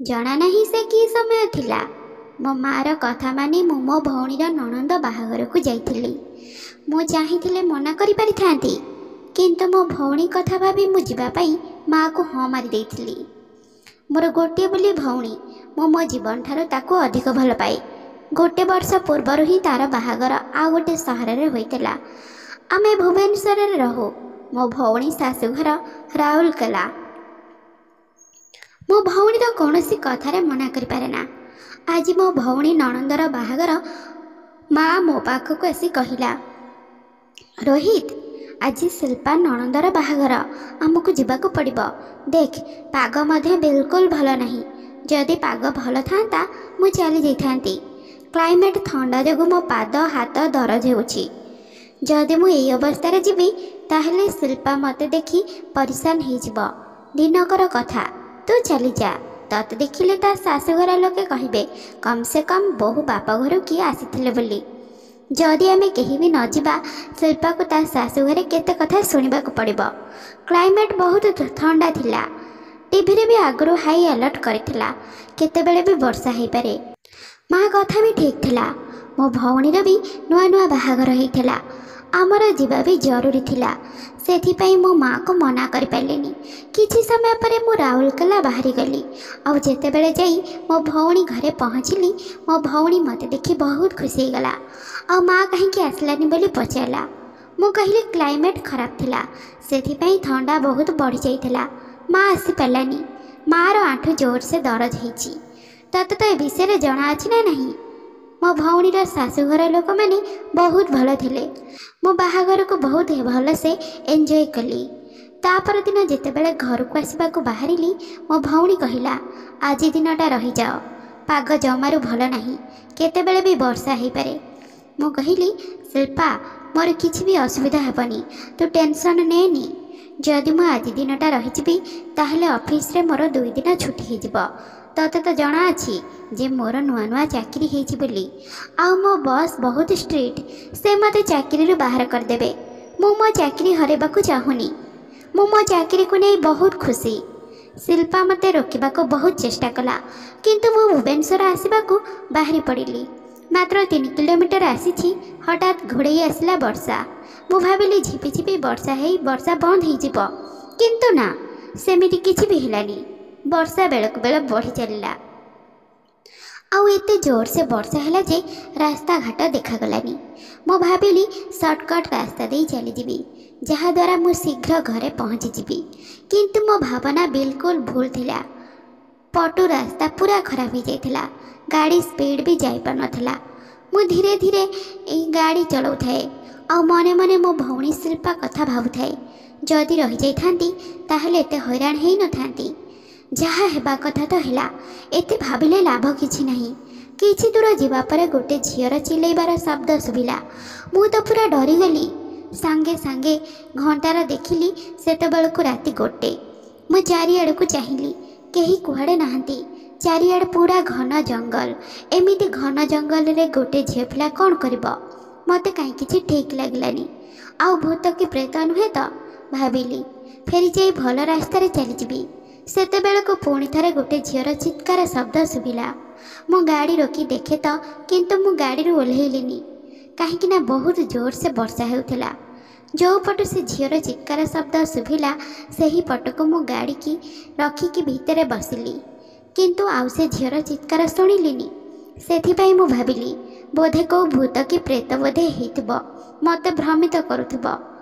ଜଣା ନାହିଁ ସେ କି ସମୟ ଥିଲା। ମୋ ମାଆର କଥା ମାନି ମୁଁ ମୋ ଭଉଣୀର ନଣନ୍ଦ ବାହାଘରକୁ ଯାଇଥିଲି। ମୁଁ ଚାହିଁଥିଲେ ମନା କରିପାରିଥାନ୍ତି, କିନ୍ତୁ ମୋ ଭଉଣୀ କଥା ଭାବି ମୁଁ ଯିବା ପାଇଁ ମାଆକୁ ହଁ ମାରିଦେଇଥିଲି। ମୋର ଗୋଟିଏ ବୋଲି ଭଉଣୀ, ମୁଁ ମୋ ଜୀବନଠାରୁ ତାକୁ ଅଧିକ ଭଲ ପାଏ। ଗୋଟେ ବର୍ଷ ପୂର୍ବରୁ ହିଁ ତା'ର ବାହାଘର ଆଉ ଗୋଟେ ସହରରେ ହୋଇଥିଲା। ଆମେ ଭୁବନେଶ୍ୱରରେ ରହୁ, ମୋ ଭଉଣୀ ଶାଶୁଘର ରାଉରକେଲା। ମୋ ଭଉଣୀର କୌଣସି କଥାରେ ମନା କରିପାରେ ନା। ଆଜି ମୋ ଭଉଣୀ ନଣନ୍ଦର ବାହାଘର। ମା ମୋ ପାଖକୁ ଆସି କହିଲା, ରୋହିତ, ଆଜି ଶିଳ୍ପା ନଣନ୍ଦର ବାହାଘର, ଆମକୁ ଯିବାକୁ ପଡ଼ିବ। ଦେଖ, ପାଗ ମଧ୍ୟ ବିଲକୁଲ ଭଲ ନାହିଁ। ଯଦି ପାଗ ଭଲ ଥାନ୍ତା ମୁଁ ଚାଲି ଯାଇଥାନ୍ତି। କ୍ଲାଇମେଟ୍ ଥଣ୍ଡା ଯୋଗୁଁ ମୋ ପାଦ ହାତ ଦରଜ ହେଉଛି। ଯଦି ମୁଁ ଏଇ ଅବସ୍ଥାରେ ଯିବି ତାହେଲେ ଶିଳ୍ପା ମୋତେ ଦେଖି ପରିଶାନ ହେଇଯିବ। ଦିନକର କଥା, ତୁ ଚାଲିଯା। ତତେ ଦେଖିଲେ ତା ଶାଶୁଘର ଲୋକେ କହିବେ କମ୍ ସେ କମ୍ ବୋହୂ ବାପଘରୁ କିଏ ଆସିଥିଲେ ବୋଲି। ଯଦି ଆମେ କେହି ବି ନ ଯିବା, ଶିଳ୍ପାକୁ ତା ଶାଶୁଘରେ କେତେ କଥା ଶୁଣିବାକୁ ପଡ଼ିବ। କ୍ଲାଇମେଟ୍ ବହୁତ ଥଣ୍ଡା ଥିଲା। ଟିଭିରେ ବି ଆଗରୁ ହାଇ ଆଲର୍ଟ କରିଥିଲା, କେତେବେଳେ ବି ବର୍ଷା ହେଇପାରେ। ମା କଥା ବି ଠିକ୍ ଥିଲା। ମୋ ଭଉଣୀର ବି ନୂଆ ନୂଆ ବାହାଘର ହେଇଥିଲା, ଆମର ଯିବା ବି ଜରୁରୀ ଥିଲା। ସେଥିପାଇଁ ମୋ ମାଆକୁ ମନା କରିପାରିଲିନି। କିଛି ସମୟ ପରେ ମୁଁ ରାଉରକେଲା ବାହାରିଗଲି, ଆଉ ଯେତେବେଳେ ଯାଇ ମୋ ଭଉଣୀ ଘରେ ପହଞ୍ଚିଲି, ମୋ ଭଉଣୀ ମୋତେ ଦେଖି ବହୁତ ଖୁସି ହେଇଗଲା ଆଉ ମା କାହିଁକି ଆସିଲାନି ବୋଲି ପଚାରିଲା। ମୁଁ କହିଲି କ୍ଲାଇମେଟ୍ ଖରାପ ଥିଲା, ସେଥିପାଇଁ ଥଣ୍ଡା ବହୁତ ବଢ଼ିଯାଇଥିଲା, ମା ଆସିପାରିଲାନି। ମାଆର ଆଣ୍ଠୁ ଜୋରସେ ଦରଜ ହେଇଛି। ତତେ ତ ଏ ବିଷୟରେ ଜଣାଅଛି ନା ନାହିଁ? ମୋ ଭଉଣୀର ଶାଶୁଘର ଲୋକମାନେ ବହୁତ ଭଲ ଥିଲେ। ମୁଁ ବାହାଘରକୁ ବହୁତ ଭଲସେ ଏନ୍ଜୟ କଲି। ତା ପରଦିନ ଯେତେବେଳେ ଘରକୁ ଆସିବାକୁ ବାହାରିଲି, ମୋ ଭଉଣୀ କହିଲା, ଆଜି ଦିନଟା ରହିଯାଅ, ପାଗ ଜମାରୁ ଭଲ ନାହିଁ, କେତେବେଳେ ବି ବର୍ଷା ହେଇପାରେ। ମୁଁ କହିଲି, ଶିଳ୍ପା, ମୋର କିଛି ବି ଅସୁବିଧା ହେବନି, ତୁ ଟେନସନ୍ ନେନି। ଯଦି ମୁଁ ଆଜି ଦିନଟା ରହିଯିବି ତାହେଲେ ଅଫିସରେ ମୋର 2 ଦିନ ଛୁଟି ହେଇଯିବ। ତତେ ତ ଜଣାଅଛି ଯେ ମୋର ନୂଆ ନୂଆ ଚାକିରି ହେଇଛି ବୋଲି, ଆଉ ମୋ ବସ୍ ବହୁତ ଷ୍ଟ୍ରିକ୍ଟ, ସେ ମୋତେ ଚାକିରିରୁ ବାହାର କରିଦେବେ। ମୁଁ ମୋ ଚାକିରି ହରାଇବାକୁ ଚାହୁଁନି। ମୁଁ ମୋ ଚାକିରିକୁ ନେଇ ବହୁତ ଖୁସି। ଶିଳ୍ପା ମୋତେ ରୋକିବାକୁ ବହୁତ ଚେଷ୍ଟା କଲା, କିନ୍ତୁ ମୁଁ ଭୁବନେଶ୍ୱର ଆସିବାକୁ ବାହାରି ପଡ଼ିଲି। ମାତ୍ର 3 କିଲୋମିଟର ଆସିଛି, ହଠାତ୍ ଘୋଡ଼େଇ ଆସିଲା ବର୍ଷା। ମୁଁ ଭାବିଲି ଝିପିଝିପି ବର୍ଷା ହେଇ ବର୍ଷା ବନ୍ଦ ହେଇଯିବ, କିନ୍ତୁ ନା, ସେମିତି କିଛି ବି ହେଲାନି। ବର୍ଷା ବେଳକୁ ବେଳ ବଢ଼ି ଚାଲିଲା, ଆଉ ଏତେ ଜୋରସେ ବର୍ଷା ହେଲା ଯେ ରାସ୍ତାଘାଟ ଦେଖାଗଲାନି। ମୁଁ ଭାବିଲି ସର୍ଟକଟ୍ ରାସ୍ତା ଦେଇ ଚାଲିଯିବି, ଯାହାଦ୍ୱାରା ମୁଁ ଶୀଘ୍ର ଘରେ ପହଞ୍ଚିଯିବି। କିନ୍ତୁ ମୋ ଭାବନା ବିଲକୁଲ ଭୁଲ ଥିଲା। ପଟୁ ରାସ୍ତା ପୁରା ଖରାପ ହେଇଯାଇଥିଲା, ଗାଡ଼ି ସ୍ପିଡ଼ ବି ଯାଇପାରୁନଥିଲା। ମୁଁ ଧୀରେ ଧୀରେ ଏଇ ଗାଡ଼ି ଚଲାଉଥାଏ ଆଉ ମନେ ମନେ ମୋ ଭଉଣୀ ଶିଳ୍ପା କଥା ଭାବୁଥାଏ। ଯଦି ରହିଯାଇଥାନ୍ତି ତାହେଲେ ଏତେ ହଇରାଣ ହେଇନଥାନ୍ତି। ଯାହା ହେବା କଥା ତ ହେଲା, ଏତେ ଭାବିଲେ ଲାଭ କିଛି ନାହିଁ। କିଛି ଦୂର ଯିବା ପରେ ଗୋଟେ ଝିଅର ଚିଲେଇବାର ଶବ୍ଦ ଶୁଭିଲା। ମୁଁ ତ ପୁରା ଡରିଗଲି। ସାଙ୍ଗେ ସାଙ୍ଗେ ଘଣ୍ଟାର ଦେଖିଲି, ସେତେବେଳକୁ ରାତି 1। ମୁଁ ଚାରିଆଡ଼କୁ ଚାହିଁଲି, କେହି କୁଆଡ଼େ ନାହାନ୍ତି। ଚାରିଆଡ଼େ ପୁରା ଘନ ଜଙ୍ଗଲ। ଏମିତି ଘନ ଜଙ୍ଗଲରେ ଗୋଟେ ଝିଅ ପିଲା କ'ଣ କରିବ? ମୋତେ କାହିଁ କିଛି ଠିକ୍ ଲାଗିଲାନି। ଆଉ ଭୂତ କି ପ୍ରେତ ନୁହେଁ ତ? ଭାବିଲି ଫେରିଯାଇ ଭଲ ରାସ୍ତାରେ ଚାଲିଯିବି। ସେତେବେଳକୁ ପୁଣି ଥରେ ଗୋଟେ ଝିଅର ଚିତ୍କାର ଶବ୍ଦ ଶୁଭିଲା। ମୁଁ ଗାଡ଼ି ରୋକି ଦେଖେ ତ, କିନ୍ତୁ ମୁଁ ଗାଡ଼ିରୁ ଓହ୍ଲେଇଲିନି, କାହିଁକିନା ବହୁତ ଜୋରସେ ବର୍ଷା ହେଉଥିଲା। ଯେଉଁ ପଟୁ ସେ ଝିଅର ଚିତ୍କାର ଶବ୍ଦ ଶୁଭିଲା ସେହି ପଟକୁ ମୁଁ ଗାଡ଼ିକି ରଖିକି ଭିତରେ ବସିଲି, କିନ୍ତୁ ଆଉ ସେ ଝିଅର ଚିତ୍କାର ଶୁଣିଲିନି। ସେଥିପାଇଁ ମୁଁ ଭାବିଲି ବୋଧେ କେଉଁ ଭୂତ କି ପ୍ରେତ ବୋଧେ ହେଇଥିବ, ମୋତେ ଭ୍ରମିତ କରୁଥିବ।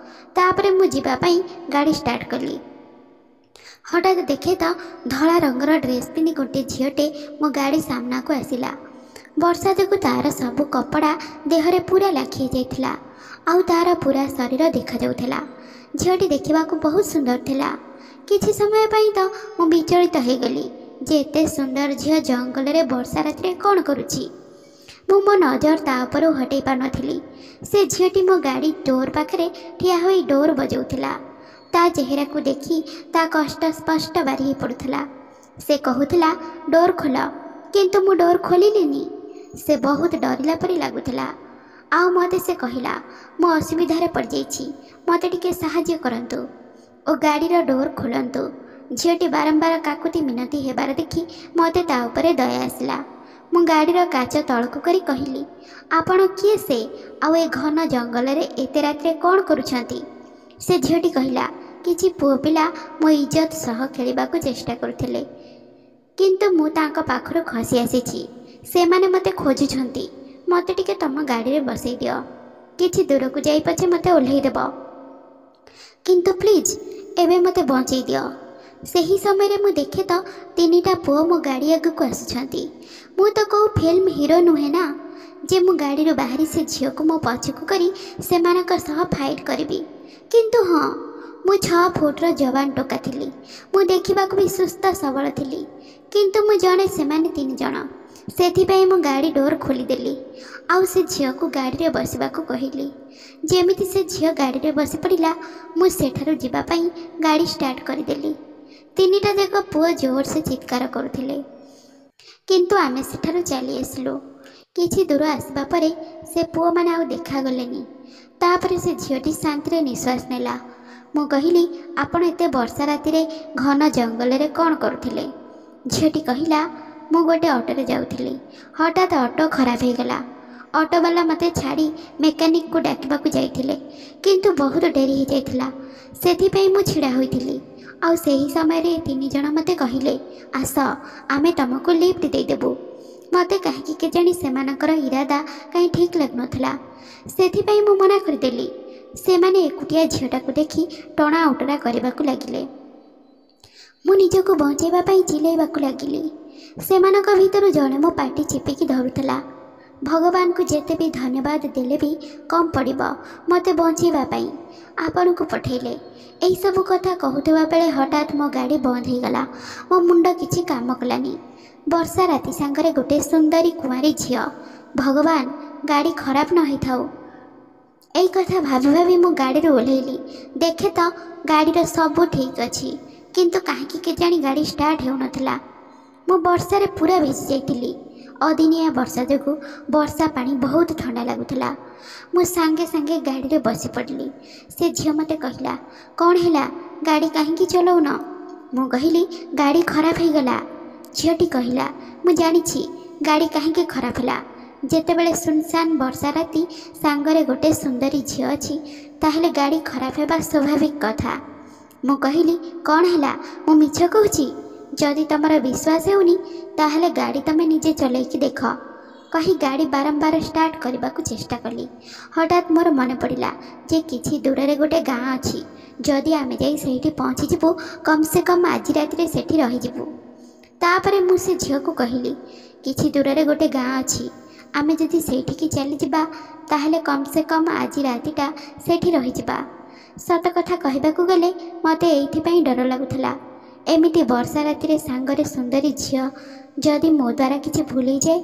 ତାପରେ ମୁଁ ଯିବା ପାଇଁ ଗାଡ଼ି ଷ୍ଟାର୍ଟ କଲି। ହଠାତ୍ ଦେଖେ ତ ଧଳା ରଙ୍ଗର ଡ୍ରେସ୍ ପିନ୍ଧି ଗୋଟେ ଝିଅଟେ ମୋ ଗାଡ଼ି ସାମ୍ନାକୁ ଆସିଲା। ବର୍ଷା ଯୋଗୁଁ ତା'ର ସବୁ କପଡ଼ା ଦେହରେ ପୁରା ଲାଖି ହେଇଯାଇଥିଲା, ଆଉ ତା'ର ପୁରା ଶରୀର ଦେଖାଯାଉଥିଲା। ଝିଅଟି ଦେଖିବାକୁ ବହୁତ ସୁନ୍ଦର ଥିଲା। କିଛି ସମୟ ପାଇଁ ତ ମୁଁ ବିଚଳିତ ହେଇଗଲି ଯେ ଏତେ ସୁନ୍ଦର ଝିଅ ଜଙ୍ଗଲରେ ବର୍ଷା ରାତିରେ କ'ଣ କରୁଛି। ମୁଁ ମୋ ନଜର ତା ଉପରୁ ହଟେଇ ପାରୁନଥିଲି। ସେ ଝିଅଟି ମୋ ଗାଡ଼ି ଡୋର୍ ପାଖରେ ଠିଆ ହୋଇ ଡୋର୍ ବଜାଉଥିଲା। ତା ଚେହେରାକୁ ଦେଖି ତା କଷ୍ଟ ସ୍ପଷ୍ଟ ବାରି ହେଇ ପଡ଼ୁଥିଲା। ସେ କହୁଥିଲା, ଡୋର୍ ଖୋଲ, କିନ୍ତୁ ମୁଁ ଡୋର୍ ଖୋଲିଲିନି। ସେ ବହୁତ ଡରିଲା ପରି ଲାଗୁଥିଲା, ଆଉ ମୋତେ ସେ କହିଲା, ମୁଁ ଅସୁବିଧାରେ ପଡ଼ିଯାଇଛି, ମୋତେ ଟିକେ ସାହାଯ୍ୟ କରନ୍ତୁ ଓ ଗାଡ଼ିର ଡୋର୍ ଖୋଲନ୍ତୁ। ଝିଅଟି ବାରମ୍ବାର କାକୁତି ମିନତି ହେବାର ଦେଖି ମୋତେ ତା ଉପରେ ଦୟା ଆସିଲା। ମୁଁ ଗାଡ଼ିର କାଚ ତଳକୁ କରି କହିଲି, ଆପଣ କିଏ ସେ, ଆଉ ଏ ଘନ ଜଙ୍ଗଲରେ ଏତେ ରାତିରେ କ'ଣ କରୁଛନ୍ତି? ସେ ଝିଅଟି କହିଲା, କିଛି ପୁଅ ପିଲା ମୋ ଇଜ୍ଜତ ସହ ଖେଳିବାକୁ ଚେଷ୍ଟା କରୁଥିଲେ, କିନ୍ତୁ ମୁଁ ତାଙ୍କ ପାଖରୁ ଖସି ଆସିଛି। ସେମାନେ ମୋତେ ଖୋଜୁଛନ୍ତି। ମୋତେ ଟିକେ ତମ ଗାଡ଼ିରେ ବସେଇ ଦିଅ। କିଛି ଦୂରକୁ ଯାଇ ପଛେ ମୋତେ ଓହ୍ଲେଇ ଦେବ, କିନ୍ତୁ ପ୍ଲିଜ୍ ଏବେ ମୋତେ ବଞ୍ଚେଇ ଦିଅ। ସେହି ସମୟରେ ମୁଁ ଦେଖେ ତ 3ଟା ପୁଅ ମୋ ଗାଡ଼ି ଆଗକୁ ଆସୁଛନ୍ତି। ମୁଁ ତ କେଉଁ ଫିଲ୍ମ ହିରୋ ନୁହେଁ ନା ଯେ ମୁଁ ଗାଡ଼ିରୁ ବାହାରି ସେ ଝିଅକୁ ମୋ ପଛକୁ କରି ସେମାନଙ୍କ ସହ ଫାଇଟ୍ କରିବି। କିନ୍ତୁ ହଁ, ମୁଁ 6 ଫୁଟର ଯବାନ ଟୋକା ଥିଲି। ମୁଁ ଦେଖିବାକୁ ବି ସୁସ୍ଥ ସବଳ ଥିଲି। କିନ୍ତୁ ମୁଁ ଜଣେ, ସେମାନେ 3 ଜଣ। ସେଥିପାଇଁ ମୁଁ ଗାଡ଼ି ଡୋର୍ ଖୋଲିଦେଲି ଆଉ ସେ ଝିଅକୁ ଗାଡ଼ିରେ ବସିବାକୁ କହିଲି। ଯେମିତି ସେ ଝିଅ ଗାଡ଼ିରେ ବସି ପଡ଼ିଲା, ମୁଁ ସେଠାରୁ ଯିବା ପାଇଁ ଗାଡ଼ି ଷ୍ଟାର୍ଟ କରିଦେଲି। 3ଟା ଯାକ ପୁଅ ଜୋରସେ ଚିତ୍କାର କରୁଥିଲେ, କିନ୍ତୁ ଆମେ ସେଠାରୁ ଚାଲି ଆସିଲୁ। କିଛି ଦୂର ଆସିବା ପରେ ସେ ପୁଅମାନେ ଆଉ ଦେଖାଗଲେନି। ତାପରେ ସେ ଝିଅଟି ଶାନ୍ତିରେ ନିଶ୍ୱାସ ନେଲା। ମୁଁ କହିଲି, ଆପଣ ଏତେ ବର୍ଷା ରାତିରେ ଘନ ଜଙ୍ଗଲରେ କ'ଣ କରୁଥିଲେ? ଝିଅଟି କହିଲା, ମୁଁ ଗୋଟେ ଅଟୋରେ ଯାଉଥିଲି। ହଠାତ୍ ଅଟୋ ଖରାପ ହେଇଗଲା। ଅଟୋବାଲା ମୋତେ ଛାଡ଼ି ମେକାନିକକୁ ଡାକିବାକୁ ଯାଇଥିଲେ, କିନ୍ତୁ ବହୁତ ଡେରି ହେଇଯାଇଥିଲା। ସେଥିପାଇଁ ମୁଁ ଛିଡ଼ା ହୋଇଥିଲି। ଆଉ ସେହି ସମୟରେ 3 ଜଣ ମୋତେ କହିଲେ, ଆସ, ଆମେ ତୁମକୁ ଲିଫ୍ଟ ଦେଇଦେବୁ। ମୋତେ କାହିଁକି କେଜାଣି ସେମାନଙ୍କର ଇରାଦା କାହିଁ ଠିକ୍ ଲାଗୁନଥିଲା। ସେଥିପାଇଁ ମୁଁ ମନା କରିଦେଲି। ସେମାନେ ଏକୁଟିଆ ଝିଅଟାକୁ ଦେଖି ଟଣା ଓଟରା କରିବାକୁ ଲାଗିଲେ। ମୁଁ ନିଜକୁ ବଞ୍ଚେଇବା ପାଇଁ ଚିଲେଇବାକୁ ଲାଗିଲି। ସେମାନଙ୍କ ଭିତରୁ ଜଣେ ମୋ ପାଟି ଚିପିକି ଧରୁଥିଲା। ଭଗବାନଙ୍କୁ ଯେତେ ବି ଧନ୍ୟବାଦ ଦେଲେ ବି କମ୍ ପଡ଼ିବ, ମୋତେ ବଞ୍ଚେଇବା ପାଇଁ ଆପଣଙ୍କୁ ପଠେଇଲେ। ଏହିସବୁ କଥା କହୁଥିବା ବେଳେ ହଠାତ୍ ମୋ ଗାଡ଼ି ବନ୍ଦ ହେଇଗଲା। ମୋ ମୁଣ୍ଡ କିଛି କାମ କଲାନି। ବର୍ଷା ରାତି ସାଙ୍ଗରେ ଗୋଟେ ସୁନ୍ଦରୀ କୁଆଁରୀ ଝିଅ। ଭଗବାନ, ଗାଡ଼ି ଖରାପ ନ ହେଇଥାଉ। ଏଇ କଥା ଭାବି ଭାବି ମୁଁ ଗାଡ଼ିରୁ ଓହ୍ଲେଇଲି। ଦେଖେ ତ ଗାଡ଼ିର ସବୁ ଠିକ୍ ଅଛି, କିନ୍ତୁ କାହିଁକି କେଜାଣି ଗାଡ଼ି ଷ୍ଟାର୍ଟ ହେଉନଥିଲା। ମୁଁ ବର୍ଷାରେ ପୁରା ଭିଜି ଯାଇଥିଲି। ଅଦିନିଆ ବର୍ଷା ଯୋଗୁଁ ବର୍ଷା ପାଣି ବହୁତ ଥଣ୍ଡା ଲାଗୁଥିଲା। ମୁଁ ସାଙ୍ଗେ ସାଙ୍ଗେ ଗାଡ଼ିରେ ବସି ପଡ଼ିଲି। ସେ ଝିଅ ମୋତେ କହିଲା, କ'ଣ ହେଲା, ଗାଡ଼ି କାହିଁକି ଚଲାଉନ? ମୁଁ କହିଲି, ଗାଡ଼ି ଖରାପ ହେଇଗଲା। ଝିଅଟି କହିଲା, ମୁଁ ଜାଣିଛି ଗାଡ଼ି କାହିଁକି ଖରାପ ହେଲା। ଯେତେବେଳେ ସୁନସାନ ବର୍ଷା ରାତି ସାଙ୍ଗରେ ଗୋଟେ ସୁନ୍ଦରୀ ଝିଅ ଅଛି, ତାହେଲେ ଗାଡ଼ି ଖରାପ ହେବା ସ୍ୱାଭାବିକ କଥା। ମୁଁ କହିଲି, କ'ଣ ହେଲା, ମୁଁ ମିଛ କହୁଛି? ଯଦି ତୁମର ବିଶ୍ୱାସ ହେଉନି, ତାହେଲେ ଗାଡ଼ି ତୁମେ ନିଜେ ଚଲେଇକି ଦେଖ। କହି ଗାଡ଼ି ବାରମ୍ବାର ଷ୍ଟାର୍ଟ କରିବାକୁ ଚେଷ୍ଟା କଲି। ହଠାତ୍ ମୋର ମନେ ପଡ଼ିଲା ଯେ କିଛି ଦୂରରେ ଗୋଟେ ଗାଁ ଅଛି। ଯଦି ଆମେ ଯାଇ ସେଇଠି ପହଞ୍ଚିଯିବୁ, କମ୍ ସେ କମ୍ ଆଜି ରାତିରେ ସେଠି ରହିଯିବୁ। ତାପରେ ମୁଁ ସେ ଝିଅକୁ କହିଲି, କିଛି ଦୂରରେ ଗୋଟେ ଗାଁ ଅଛି, ଆମେ ଯଦି ସେଇଠିକି ଚାଲିଯିବା ତାହେଲେ କମ୍ ସେ କମ୍ ଆଜି ରାତିଟା ସେଇଠି ରହିଯିବା। ସତ କଥା କହିବାକୁ ଗଲେ ମୋତେ ଏଇଥିପାଇଁ ଡର ଲାଗୁଥିଲା। ଏମିତି ବର୍ଷା ରାତିରେ ସାଙ୍ଗରେ ସୁନ୍ଦରୀ ଝିଅ, ଯଦି ମୋ ଦ୍ୱାରା କିଛି ଭୁଲ ହେଇଯାଏ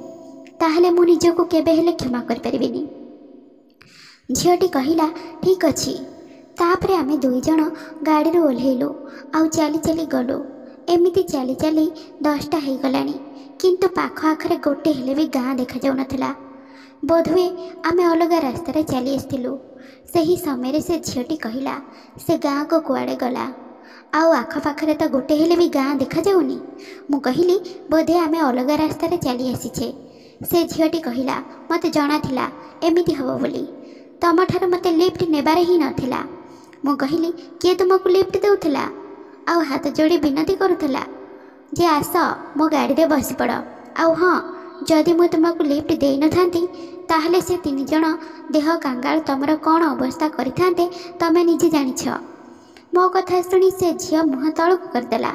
ତାହେଲେ ମୁଁ ନିଜକୁ କେବେ ହେଲେ କ୍ଷମା କରିପାରିବିନି। ଝିଅଟି କହିଲା, ଠିକ୍ ଅଛି। ତାପରେ ଆମେ 2 ଜଣ ଗାଡ଼ିରୁ ଓହ୍ଲେଇଲୁ ଆଉ ଚାଲି ଚାଲି ଗଲୁ। ଏମିତି ଚାଲି ଚାଲି 10ଟା ହେଇଗଲାଣି, କିନ୍ତୁ ପାଖ ଆଖରେ ଗୋଟେ ହେଲେ ବି ଗାଁ ଦେଖାଯାଉନଥିଲା। ବୋଧହୁଏ ଆମେ ଅଲଗା ରାସ୍ତାରେ ଚାଲି ଆସିଥିଲୁ। ସେହି ସମୟରେ ସେ ଝିଅଟି କହିଲା, ସେ ଗାଁକୁ କୁଆଡ଼େ ଗଲା, ଆଉ ଆଖପାଖରେ ତ ଗୋଟେ ହେଲେ ବି ଗାଁ ଦେଖାଯାଉନି। ମୁଁ କହିଲି, ବୋଧେ ଆମେ ଅଲଗା ରାସ୍ତାରେ ଚାଲି ଆସିଛେ। ସେ ଝିଅଟି କହିଲା, ମୋତେ ଜଣାଥିଲା ଏମିତି ହେବ ବୋଲି। ତମଠାରୁ ମୋତେ ଲିଫ୍ଟ ନେବାର ହିଁ ନଥିଲା। ମୁଁ କହିଲି, କିଏ ତୁମକୁ ଲିଫ୍ଟ ଦେଉଥିଲା ଆଉ ହାତ ଯୋଡ଼ି ବିନତି କରୁଥିଲା ଯେ ଆସ ମୋ ଗାଡ଼ିରେ ବସିପଡ଼? ଆଉ ହଁ, ଯଦି ମୁଁ ତୁମକୁ ଲିଫ୍ଟ ଦେଇନଥାନ୍ତି ତାହେଲେ ସେ 3 ଜଣ ଦେହ କାଙ୍ଗାଳ ତୁମର କ'ଣ ଅବସ୍ଥା କରିଥାନ୍ତେ ତମେ ନିଜେ ଜାଣିଛ। ମୋ କଥା ଶୁଣି ସେ ଝିଅ ମୁହଁ ତଳକୁ କରିଦେଲା।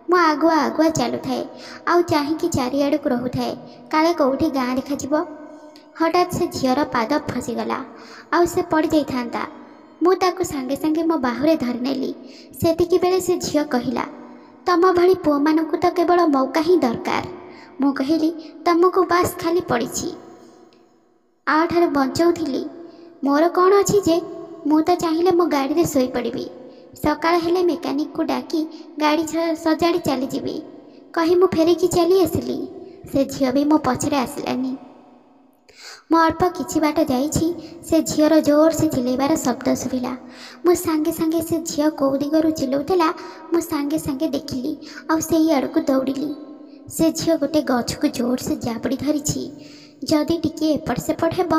ମୁଁ ଆଗୁଆ ଆଗୁଆ ଚାଲୁଥାଏ ଆଉ ଚାହିଁକି ଚାରିଆଡ଼କୁ ରହୁଥାଏ, କାଳେ କେଉଁଠି ଗାଁ ଦେଖାଯିବ। ହଠାତ୍ ସେ ଝିଅର ପାଦ ଖସିଗଲା ଆଉ ସେ ପଡ଼ିଯାଇଥାନ୍ତା। ମୁଁ ତାକୁ ସାଙ୍ଗେ ସାଙ୍ଗେ ମୋ ବାହୁରେ ଧରିନେଲି। ସେତିକି ବେଳେ ସେ ଝିଅ କହିଲା, ତମ ଭଳି ପୁଅମାନଙ୍କୁ ତ କେବଳ ମୌକା ହିଁ ଦରକାର। ମୁଁ କହିଲି, ତମକୁ ବାସ୍ ଖାଲି ପଡ଼ିଛି, ଆଠାରୁ ବଞ୍ଚଉଥିଲି। ମୋର କ'ଣ ଅଛି ଯେ, ମୁଁ ତ ଚାହିଁଲେ ମୋ ଗାଡ଼ିରେ ଶୋଇପଡ଼ିବି। ସକାଳ ହେଲେ ମେକାନିକକୁ ଡାକି ଗାଡ଼ି ସଜାଡ଼ି ଚାଲିଯିବି। କହି ମୁଁ ଫେରିକି ଚାଲି ଆସିଲି। ସେ ଝିଅ ବି ମୋ ପଛରେ ଆସିଲାନି। ମୁଁ ଅଳ୍ପ କିଛି ବାଟ ଯାଇଛି, ସେ ଝିଅର ଜୋରସେ ଚିଲେଇବାର ଶବ୍ଦ ଶୁଭିଲା। ମୁଁ ସାଙ୍ଗେ ସାଙ୍ଗେ ସେ ଝିଅ କେଉଁ ଦିଗରୁ ଚିଲଉଥିଲା ମୁଁ ସାଙ୍ଗେ ସାଙ୍ଗେ ଦେଖିଲି ଆଉ ସେଇ ଆଡ଼କୁ ଦୌଡ଼ିଲି। ସେ ଝିଅ ଗୋଟେ ଗଛକୁ ଜୋରସେ ଜାବୁଡ଼ି ଧରିଛି। ଯଦି ଟିକିଏ ଏପଟ ସେପଟ ହେବ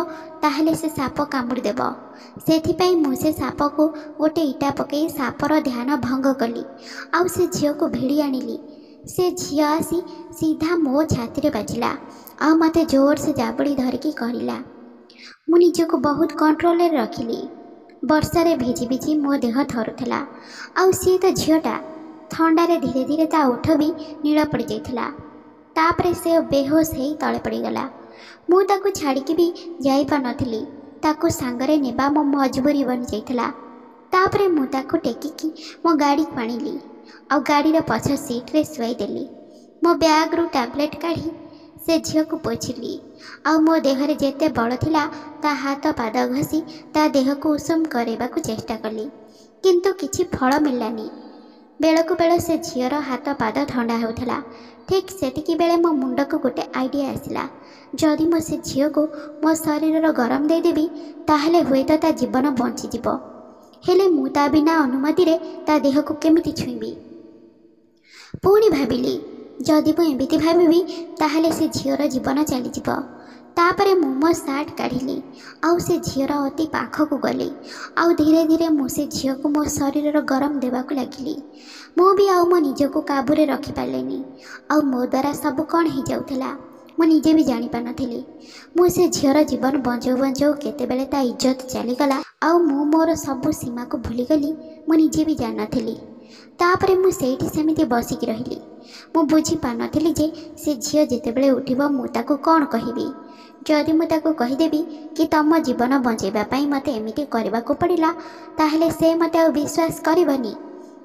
ତାହେଲେ ସେ ସାପ କାମୁଡ଼ି ଦେବ। ସେଥିପାଇଁ ମୁଁ ସେ ସାପକୁ ଗୋଟେ ଇଟା ପକାଇ ସାପର ଧ୍ୟାନ ଭଙ୍ଗ କଲି ଆଉ ସେ ଝିଅକୁ ଭିଡ଼ି ଆଣିଲି। ସେ ଝିଅ ଆସି ସିଧା ମୋ ଛାତିରେ ବାଜିଲା ଆଉ ମୋତେ ଜୋରସେ ଜାବୁଡ଼ି ଧରିକି କହିଲା। ମୁଁ ନିଜକୁ ବହୁତ କଣ୍ଟ୍ରୋଲରେ ରଖିଲି। ବର୍ଷାରେ ଭିଜି ଭିଜି ମୋ ଦେହ ଥରୁଥିଲା, ଆଉ ସିଏ ତ ଝିଅଟା, ଥଣ୍ଡାରେ ଧୀରେ ଧୀରେ ତା ଓଠ ବି ନୀଳ ପଡ଼ିଯାଇଥିଲା। ତାପରେ ସେ ବେହୋସ ହେଇ ତଳେ ପଡ଼ିଗଲା। ମୁଁ ତାକୁ ଛାଡ଼ିକି ବି ଯାଇପାରୁନଥିଲି। ତାକୁ ସାଙ୍ଗରେ ନେବା ମୋ ମଜବୁରି ବନିଯାଇଥିଲା। ତାପରେ ମୁଁ ତାକୁ ଟେକିକି ମୋ ଗାଡ଼ିକୁ ଆଣିଲି ଆଉ ଗାଡ଼ିର ପଛ ସିଟ୍ରେ ଶୁଆଇଦେଲି। ମୋ ବ୍ୟାଗ୍ରୁ ଟ୍ୟାବଲେଟ୍ କାଢ଼ି ସେ ଝିଅକୁ ପୋଛିଲି ଆଉ ମୋ ଦେହରେ ଯେତେ ବଳ ଥିଲା ତା ହାତ ପାଦ ଘଷି ତା ଦେହକୁ ଉଷୁମ କରାଇବାକୁ ଚେଷ୍ଟା କଲି, କିନ୍ତୁ କିଛି ଫଳ ମିଳିଲାନି। ବେଳକୁ ବେଳ ସେ ଝିଅର ହାତ ପାଦ ଥଣ୍ଡା ହେଉଥିଲା। ଠିକ୍ ସେତିକି ବେଳେ ମୋ ମୁଣ୍ଡକୁ ଗୋଟେ ଆଇଡ଼ିଆ ଆସିଲା। ଯଦି ମୁଁ ସେ ଝିଅକୁ ମୋ ଶରୀରର ଗରମ ଦେଇଦେବି ତାହେଲେ ହୁଏତ ତା ଜୀବନ ବଞ୍ଚିଯିବ। ହେଲେ ମୁଁ ତା ବିନା ଅନୁମତିରେ ତା ଦେହକୁ କେମିତି ଛୁଇଁବି? ପୁଣି ଭାବିଲି, ଯଦି ମୁଁ ଏମିତି ଭାବିବି ତାହେଲେ ସେ ଝିଅର ଜୀବନ ଚାଲିଯିବ। ତାପରେ ମୁଁ ମୋ ସାର୍ଟ କାଢ଼ିଲି ଆଉ ସେ ଝିଅର ଅତି ପାଖକୁ ଗଲି ଆଉ ଧୀରେ ଧୀରେ ମୁଁ ସେ ଝିଅକୁ ମୋ ଶରୀରର ଗରମ ଦେବାକୁ ଲାଗିଲି। ମୁଁ ବି ଆଉ ମୋ ନିଜକୁ କାବୁରେ ରଖିପାରିଲିନି ଆଉ ମୋ ଦ୍ୱାରା ସବୁ କ'ଣ ହେଇଯାଉଥିଲା ମୁଁ ନିଜେ ବି ଜାଣିପାରୁନଥିଲି। ମୁଁ ସେ ଝିଅର ଜୀବନ ବଞ୍ଚଉ ବଞ୍ଚଉ କେତେବେଳେ ତା ଇଜ୍ଜତ ଚାଲିଗଲା ଆଉ ମୁଁ ମୋର ସବୁ ସୀମାକୁ ଭୁଲିଗଲି, ମୁଁ ନିଜେ ବି ଜାଣିନଥିଲି। ତାପରେ ମୁଁ ସେଇଠି ସେମିତି ବସିକି ରହିଲି। ମୁଁ ବୁଝିପାରୁନଥିଲି ଯେ ସେ ଝିଅ ଯେତେବେଳେ ଉଠିବ ମୁଁ ତାକୁ କ'ଣ କହିବି। ଯଦି ମୁଁ ତାକୁ କହିଦେବି କି ତମ ଜୀବନ ବଞ୍ଚାଇବା ପାଇଁ ମୋତେ ଏମିତି କରିବାକୁ ପଡ଼ିଲା, ତାହେଲେ ସେ ମୋତେ ଆଉ ବିଶ୍ୱାସ କରିବନି।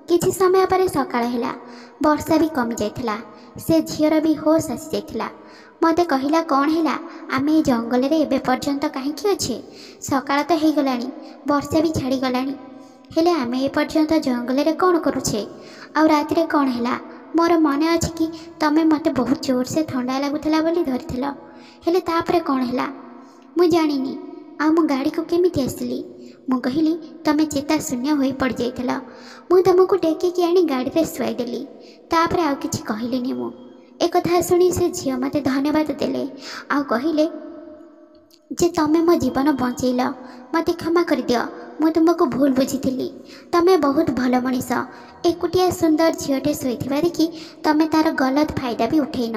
କିଛି ସମୟ ପରେ ସକାଳ ହେଲା, ବର୍ଷା ବି କମିଯାଇଥିଲା, ସେ ଝିଅର ବି ହୋସ୍ ଆସିଯାଇଥିଲା। ମୋତେ କହିଲା, କ'ଣ ହେଲା, ଆମେ ଏ ଜଙ୍ଗଲରେ ଏବେ ପର୍ଯ୍ୟନ୍ତ କାହିଁକି ଅଛେ? ସକାଳ ତ ହେଇଗଲାଣି, ବର୍ଷା ବି ଛାଡ଼ିଗଲାଣି, ହେଲେ ଆମେ ଏପର୍ଯ୍ୟନ୍ତ ଜଙ୍ଗଲରେ କ'ଣ କରୁଛେ? ଆଉ ରାତିରେ କ'ଣ ହେଲା? ମୋର ମନେ ଅଛି କି ତମେ ମୋତେ ବହୁତ ଜୋରସେ ଥଣ୍ଡା ଲାଗୁଥିଲା ବୋଲି ଧରିଥିଲ, ହେଲେ ତାପରେ କ'ଣ ହେଲା ମୁଁ ଜାଣିନି। ଆଉ ମୁଁ ଗାଡ଼ିକୁ କେମିତି ଆସିଲି? ମୁଁ କହିଲି, ତମେ ଚେତା ଶୂନ୍ୟ ହୋଇ ପଡ଼ିଯାଇଥିଲ, ମୁଁ ତୁମକୁ ଟେକିକି ଆଣି ଗାଡ଼ିରେ ଶୁଆଇଦେଲି। ତାପରେ ଆଉ କିଛି କହିଲିନି ମୁଁ। ଏକଥା ଶୁଣି ସେ ଝିଅ ମୋତେ ଧନ୍ୟବାଦ ଦେଲେ ଆଉ କହିଲେ ଯେ ତମେ ମୋ ଜୀବନ ବଞ୍ଚେଇଲ, ମୋତେ କ୍ଷମା କରିଦିଅ, ମୁଁ ତୁମକୁ ଭୁଲ ବୁଝିଥିଲି। ତମେ ବହୁତ ଭଲ ମଣିଷ। ଏକୁଟିଆ ସୁନ୍ଦର ଝିଅଟେ ଶୋଇଥିବା ଦେଖି ତମେ ତା'ର ଗଲତ ଫାଇଦା ବି ଉଠେଇନ।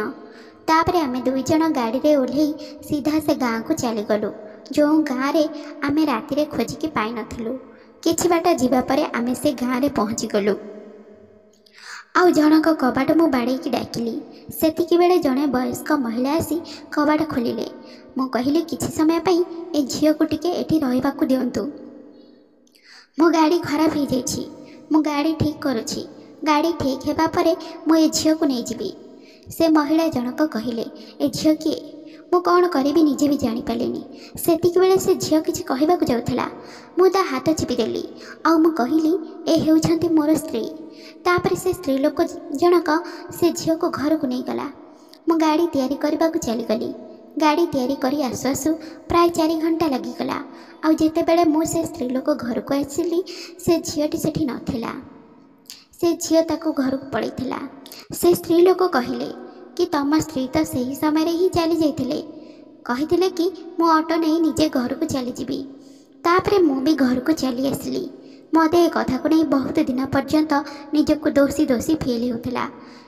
ତାପରେ ଆମେ ଦୁଇ ଜଣ ଗାଡ଼ିରେ ଓହ୍ଲେଇ ସିଧା ସେ ଗାଁକୁ ଚାଲିଗଲୁ, ଯେଉଁ ଗାଁରେ ଆମେ ରାତିରେ ଖୋଜିକି ପାଇନଥିଲୁ। କିଛି ବାଟ ଯିବା ପରେ ଆମେ ସେ ଗାଁରେ ପହଞ୍ଚିଗଲୁ ଆଉ ଜଣଙ୍କ କବାଟ ମୁଁ ବାଡ଼େଇକି ଡାକିଲି। ସେତିକି ବେଳେ ଜଣେ ବୟସ୍କ ମହିଳା ଆସି କବାଟ ଖୋଲିଲେ। ମୁଁ କହିଲି, କିଛି ସମୟ ପାଇଁ ଏ ଝିଅକୁ ଟିକେ ଏଠି ରହିବାକୁ ଦିଅନ୍ତୁ, ମୋ ଗାଡ଼ି ଖରାପ ହେଇଯାଇଛି, ମୁଁ ଗାଡ଼ି ଠିକ୍ କରୁଛି, ଗାଡ଼ି ଠିକ୍ ହେବା ପରେ ମୁଁ ଏ ଝିଅକୁ ନେଇଯିବି। ସେ ମହିଳା ଜଣକ କହିଲେ, ଏ ଝିଅ କିଏ? ମୁଁ କ'ଣ କରିବି ନିଜେ ବି ଜାଣିପାରିଲିନି। ସେତିକି ବେଳେ ସେ ଝିଅ କିଛି କହିବାକୁ ଯାଉଥିଲା, ମୁଁ ତା ହାତ ଚିପିଦେଲି ଆଉ ମୁଁ କହିଲି, ଏ ହେଉଛନ୍ତି ମୋର ସ୍ତ୍ରୀ। ତାପରେ ସେ ସ୍ତ୍ରୀ ଲୋକ ଜଣକ ସେ ଝିଅକୁ ଘରକୁ ନେଇଗଲା। ମୁଁ ଗାଡ଼ି ତିଆରି କରିବାକୁ ଚାଲିଗଲି। ଗାଡ଼ି ତିଆରି କରି ଆସୁ ଆସୁ ପ୍ରାୟ 4 ଘଣ୍ଟା ଲାଗିଗଲା। ଆଉ ଯେତେବେଳେ ମୁଁ ସେ ସ୍ତ୍ରୀ ଲୋକ ଘରକୁ ଆସିଲି, ସେ ଝିଅଟି ସେଠି ନଥିଲା। ସେ ଝିଅ ତାକୁ ଘରକୁ ପଳେଇଥିଲା। ସେ ସ୍ତ୍ରୀ ଲୋକ କହିଲେ କି ତମ ସ୍ତ୍ରୀ ତ ସେହି ସମୟରେ ହିଁ ଚାଲି ଯାଇଥିଲେ, କହିଥିଲେ କି ମୁଁ ଅଟୋ ନେଇ ନିଜେ ଘରକୁ ଚାଲିଯିବି। ତାପରେ ମୁଁ ବି ଘରକୁ ଚାଲି ଆସିଲି। ମୋତେ ଏ କଥାକୁ ନେଇ ବହୁତ ଦିନ ପର୍ଯ୍ୟନ୍ତ ନିଜକୁ ଦୋଷୀ ଦୋଷୀ ଫିଲ୍ ହେଉଥିଲା।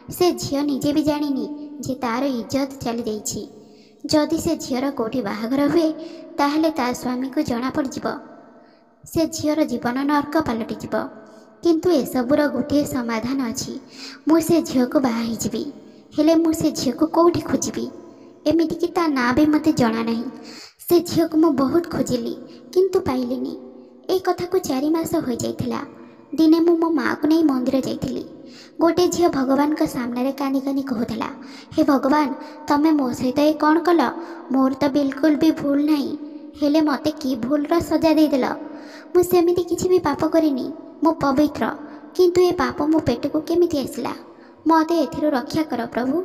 ସେ ଝିଅ ନିଜେ ବି ଜାଣିନି ଯେ ତା'ର ଇଜ୍ଜତ ଚାଲିଯାଇଛି। ଯଦି ସେ ଝିଅର କେଉଁଠି ବାହାଘର ହୁଏ ତାହେଲେ ତା ସ୍ୱାମୀକୁ ଜଣାପଡ଼ିଯିବ, ସେ ଝିଅର ଜୀବନ ନର୍କ ପାଲଟିଯିବ। କିନ୍ତୁ ଏସବୁର ଗୋଟିଏ ସମାଧାନ ଅଛି, ମୁଁ ସେ ଝିଅକୁ ବାହା ହେଇଯିବି। ହେଲେ ମୁଁ ସେ ଝିଅକୁ କେଉଁଠି ଖୋଜିବି? ଏମିତିକି ତା ନାଁ ବି ମୋତେ ଜଣା ନାହିଁ। ସେ ଝିଅକୁ ମୁଁ ବହୁତ ଖୋଜିଲି କିନ୍ତୁ ପାଇଲିନି। ଏ କଥାକୁ 4 ମାସ ହୋଇଯାଇଥିଲା। ଦିନେ ମୁଁ ମୋ ମାଆକୁ ନେଇ ମନ୍ଦିର ଯାଇଥିଲି। ଗୋଟେ ଝିଅ ଭଗବାନଙ୍କ ସାମ୍ନାରେ କାନ୍ଦି କାନ୍ଦି କହୁଥିଲା, ହେ ଭଗବାନ, ତମେ ମୋ ସହିତ ଏ କ'ଣ କଲ? ମୋର ତ ବିଲକୁଲ ବି ଭୁଲ ନାହିଁ, ହେଲେ ମୋତେ କି ଭୁଲର ସଜା ଦେଇଦେଲ? ମୁଁ ସେମିତି କିଛି ବି ପାପ କରିନି, ମୁଁ ପବିତ୍ର, କିନ୍ତୁ ଏ ପାପ ମୋ ପେଟକୁ କେମିତି ଆସିଲା? ମୋତେ ଏଥିରୁ ରକ୍ଷା କର ପ୍ରଭୁ।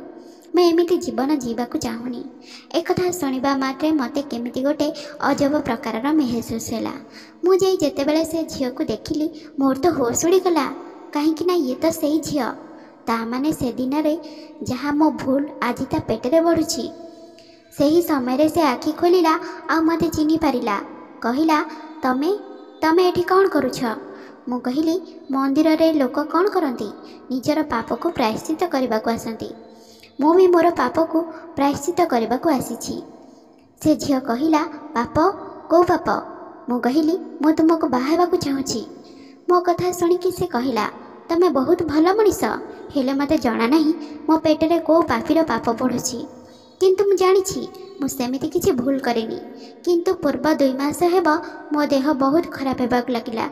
ମୁଁ ଏମିତି ଜୀବନ ଜିଇବାକୁ ଚାହୁଁନି। ଏକଥା ଶୁଣିବା ମାତ୍ରେ ମୋତେ କେମିତି ଗୋଟେ ଅଜବ ପ୍ରକାରର ମେହସୁସ ହେଲା। ମୁଁ ଯାଇ ଯେତେବେଳେ ସେ ଝିଅକୁ ଦେଖିଲି, ମୋର ତ ହୋସ୍ ଉଡ଼ିଗଲା, କାହିଁକି ନା ଇଏ ତ ସେଇ ଝିଅ। ତା ମାନେ ସେଦିନରେ ଯାହା ମୋ ଭୁଲ ଆଜି ତା ପେଟରେ ବଢ଼ୁଛି। ସେହି ସମୟରେ ସେ ଆଖି ଖୋଲିଲା ଆଉ ମୋତେ ଚିହ୍ନି ପାରିଲା। କହିଲା, ତମେ ତମେ ଏଠି କ'ଣ କରୁଛ? ମୁଁ କହିଲି, ମନ୍ଦିରରେ ଲୋକ କ'ଣ କରନ୍ତି? ନିଜର ପାପକୁ ପ୍ରାୟଶ୍ଚିତ କରିବାକୁ ଆସନ୍ତି। ମୁଁ ବି ମୋର ପାପକୁ ପ୍ରାୟଶ୍ଚିତ କରିବାକୁ ଆସିଛି। ସେ ଝିଅ କହିଲା, ପାପ? କେଉଁ ପାପ? ମୁଁ କହିଲି, ମୁଁ ତୁମକୁ ବାହା ହେବାକୁ ଚାହୁଁଛି। ମୋ କଥା ଶୁଣିକି ସେ କହିଲା, ତମେ ବହୁତ ଭଲ ମଣିଷ, ହେଲେ ମୋତେ ଜଣା ନାହିଁ ମୋ ପେଟରେ କେଉଁ ପାପୀର ପାପ ବଢ଼ୁଛି। କିନ୍ତୁ ମୁଁ ଜାଣିଛି ମୁଁ ସେମିତି କିଛି ଭୁଲ କରିନି। କିନ୍ତୁ ପୂର୍ବ 2 ମାସ ହେବ ମୋ ଦେହ ବହୁତ ଖରାପ ହେବାକୁ ଲାଗିଲା।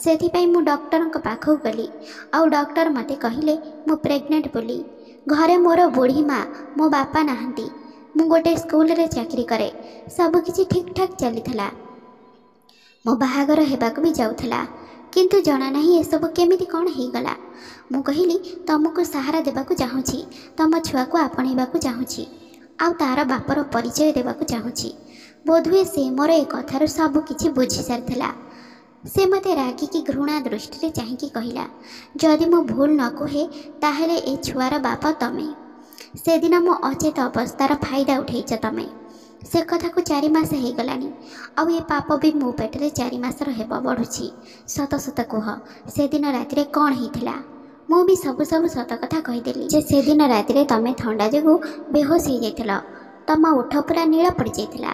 ସେଥିପାଇଁ ମୁଁ ଡକ୍ଟରଙ୍କ ପାଖକୁ ଗଲି, ଆଉ ଡକ୍ଟର ମୋତେ କହିଲେ ମୁଁ ପ୍ରେଗନେଣ୍ଟ ବୋଲି। ଘରେ ମୋର ବୁଢ଼ୀ ମା, ମୋ ବାପା ନାହାନ୍ତି। ମୁଁ ଗୋଟେ ସ୍କୁଲରେ ଚାକିରି କରେ। ସବୁକିଛି ଠିକ୍ଠାକ୍ ଚାଲିଥିଲା, ମୋ ବାହାଘର ହେବାକୁ ବି ଯାଉଥିଲା, କିନ୍ତୁ ଜଣା ନାହିଁ ଏସବୁ କେମିତି କ'ଣ ହେଇଗଲା। ମୁଁ କହିଲି, ତମକୁ ସାହାରା ଦେବାକୁ ଚାହୁଁଛି, ତମ ଛୁଆକୁ ଆପଣେଇବାକୁ ଚାହୁଁଛି, ଆଉ ତା'ର ବାପର ପରିଚୟ ଦେବାକୁ ଚାହୁଁଛି। ବୋଧହୁଏ ସେ ମୋର ଏ କଥାରୁ ସବୁ କିଛି ବୁଝି ସାରିଥିଲା। ସେ ମୋତେ ରାଗିକି ଘୃଣା ଦୃଷ୍ଟିରେ ଚାହିଁକି କହିଲା, ଯଦି ମୁଁ ଭୁଲ ନ କୁହେ ତାହେଲେ ଏ ଛୁଆର ବାପ ତମେ। ସେଦିନ ମୋ ଅଚେତ ଅବସ୍ଥାର ଫାଇଦା ଉଠେଇଛ ତମେ। ସେ କଥାକୁ 4 ମାସ ହେଇଗଲାଣି, ଆଉ ଏ ପାପ ବି ମୋ ପେଟରେ 4 ମାସର ହେବ ବଢ଼ୁଛି। ସତ ସତ କୁହ, ସେଦିନ ରାତିରେ କ'ଣ ହେଇଥିଲା? ମୁଁ ବି ସବୁ ସବୁ ସତ କଥା କହିଦେଲି ଯେ ସେଦିନ ରାତିରେ ତମେ ଥଣ୍ଡା ଯୋଗୁଁ ବେହୋସ ହେଇଯାଇଥିଲ, ତମ ଓଠ ପୁରା ନୀଳ ପଡ଼ିଯାଇଥିଲା।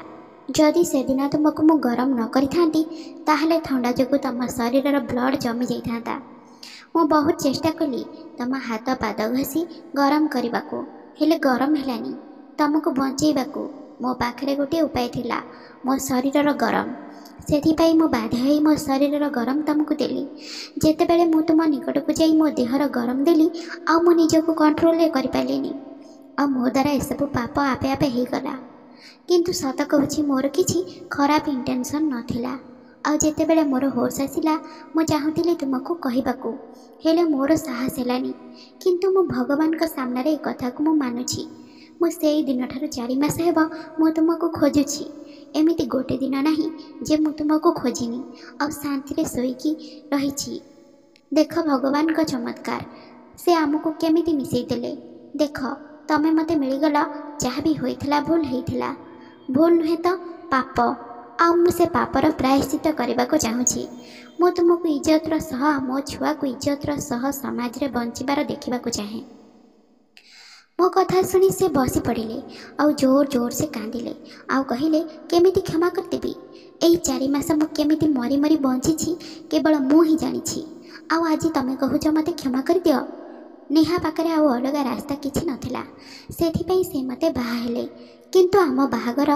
ଯଦି ସେଦିନ ତୁମକୁ ମୁଁ ଗରମ ନ କରିଥାନ୍ତି, ତାହେଲେ ଥଣ୍ଡା ଯୋଗୁଁ ତମ ଶରୀରର ବ୍ଲଡ଼ ଜମି ଯାଇଥାନ୍ତା। ମୁଁ ବହୁତ ଚେଷ୍ଟା କଲି ତମ ହାତ ପାଦ ଘଷି ଗରମ କରିବାକୁ, ହେଲେ ଗରମ ହେଲାନି। ତମକୁ ବଞ୍ଚେଇବାକୁ ମୋ ପାଖରେ ଗୋଟିଏ ଉପାୟ ଥିଲା, ମୋ ଶରୀରର ଗରମ। ସେଥିପାଇଁ ମୁଁ ବାଧ୍ୟ ହେଇ ମୋ ଶରୀରର ଗରମ ତମକୁ ଦେଲି। ଯେତେବେଳେ ମୁଁ ତୁମ ନିକଟକୁ ଯାଇ ମୋ ଦେହର ଗରମ ଦେଲି, ଆଉ ମୁଁ ନିଜକୁ କଣ୍ଟ୍ରୋଲରେ କରିପାରିଲିନି, ଆଉ ମୋ ଦ୍ୱାରା ଏସବୁ ପାପ ଆପେ ଆପେ ହେଇଗଲା। କିନ୍ତୁ ସତ କହୁଛି, ମୋର କିଛି ଖରାପ ଇଣ୍ଟେନସନ୍ ନଥିଲା। ଆଉ ଯେତେବେଳେ ମୋର ହୋସ୍ ଆସିଲା, ମୁଁ ଚାହୁଁଥିଲି ତୁମକୁ କହିବାକୁ, ହେଲେ ମୋର ସାହସ ହେଲାନି। କିନ୍ତୁ ମୁଁ ଭଗବାନଙ୍କ ସାମ୍ନାରେ ଏ କଥାକୁ ମୁଁ ମାନୁଛି। ମୁଁ ସେଇ ଦିନଠାରୁ 4 ମାସ ହେବ ମୁଁ ତୁମକୁ ଖୋଜୁଛି। ଏମିତି ଗୋଟେ ଦିନ ନାହିଁ ଯେ ମୁଁ ତୁମକୁ ଖୋଜିନି ଆଉ ଶାନ୍ତିରେ ଶୋଇକି ରହିଛି। ଦେଖ ଭଗବାନଙ୍କ ଚମତ୍କାର, ସେ ଆମକୁ କେମିତି ମିଶାଇ ଦେଲେ। ଦେଖ, ତମେ ମୋତେ ମିଳିଗଲ। ଯାହା ବି ହୋଇଥିଲା ଭୁଲ ହେଇଥିଲା, ଭୁଲ ନୁହେଁ ତ ପାପ, ଆଉ ମୁଁ ସେ ପାପର ପ୍ରାୟଶ୍ଚିତ କରିବାକୁ ଚାହୁଁଛି। ମୁଁ ତୁମକୁ ଇଜ୍ଜତର ସହ, ମୋ ଛୁଆକୁ ଇଜ୍ଜତର ସହ ସମାଜରେ ବଞ୍ଚିବାର ଦେଖିବାକୁ ଚାହେଁ। ମୋ କଥା ଶୁଣି ସେ ବସି ପଡ଼ିଲେ ଆଉ ଜୋର ଜୋର ସେ କାନ୍ଦିଲେ ଆଉ କହିଲେ, କେମିତି କ୍ଷମା କରିଦେବି? ଏଇ 4 ମାସ ମୁଁ କେମିତି ମରି ମରି ବଞ୍ଚିଛି କେବଳ ମୁଁ ହିଁ ଜାଣିଛି, ଆଉ ଆଜି ତମେ କହୁଛ ମୋତେ କ୍ଷମା କରିଦିଅ। ନେହା ପାଖରେ ଆଉ ଅଲଗା ରାସ୍ତା କିଛି ନଥିଲା, ସେଥିପାଇଁ ସେ ମୋତେ ବାହା ହେଲେ। କିନ୍ତୁ ଆମ ବାହାଘର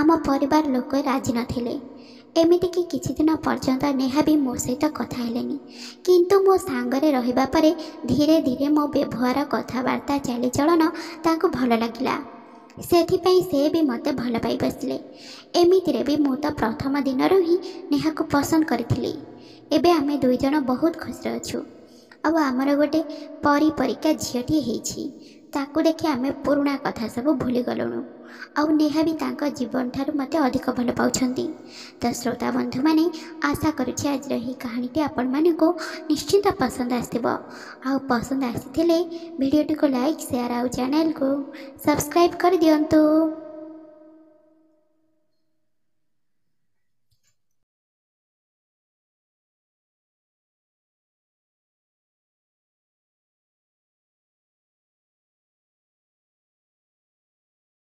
ଆମ ପରିବାର ଲୋକ ରାଜି ନଥିଲେ। ଏମିତିକି କିଛି ଦିନ ପର୍ଯ୍ୟନ୍ତ ନେହା ବି ମୋ ସହିତ କଥା ହେଲେନି। କିନ୍ତୁ ମୋ ସାଙ୍ଗରେ ରହିବା ପରେ ଧୀରେ ଧୀରେ ମୋ ବ୍ୟବହାର, କଥାବାର୍ତ୍ତା, ଚାଲିଚଳନ ତାଙ୍କୁ ଭଲ ଲାଗିଲା। ସେଥିପାଇଁ ସେ ବି ମୋତେ ଭଲ ପାଇ ବସିଲେ। ଏମିତିରେ ବି ମୁଁ ତ ପ୍ରଥମ ଦିନରୁ ହିଁ ନେହାକୁ ପସନ୍ଦ କରିଥିଲି। ଏବେ ଆମେ ଦୁଇ ଜଣ ବହୁତ ଖୁସିରେ ଅଛୁ, ଆଉ ଆମର ଗୋଟେ ପରି ପରିକା ଝିଅଟିଏ ହେଇଛି। ତାକୁ ଦେଖି ଆମେ ପୁରୁଣା କଥା ସବୁ ଭୁଲିଗଲୁଣୁ, ଆଉ ନେହା ବି ତାଙ୍କ ଜୀବନଠାରୁ ମୋତେ ଅଧିକ ଭଲ ପାଉଛନ୍ତି। ତ ଶ୍ରୋତା ବନ୍ଧୁମାନେ, ଆଶା କରୁଛି ଆଜିର ଏହି କାହାଣୀଟି ଆପଣମାନଙ୍କୁ ନିଶ୍ଚିନ୍ତ ପସନ୍ଦ ଆସିଥିବ। ଆଉ ପସନ୍ଦ ଆସିଥିଲେ ଭିଡ଼ିଓଟିକୁ ଲାଇକ୍, ସେୟାର ଆଉ ଚ୍ୟାନେଲକୁ ସବସ୍କ୍ରାଇବ୍ କରିଦିଅନ୍ତୁ।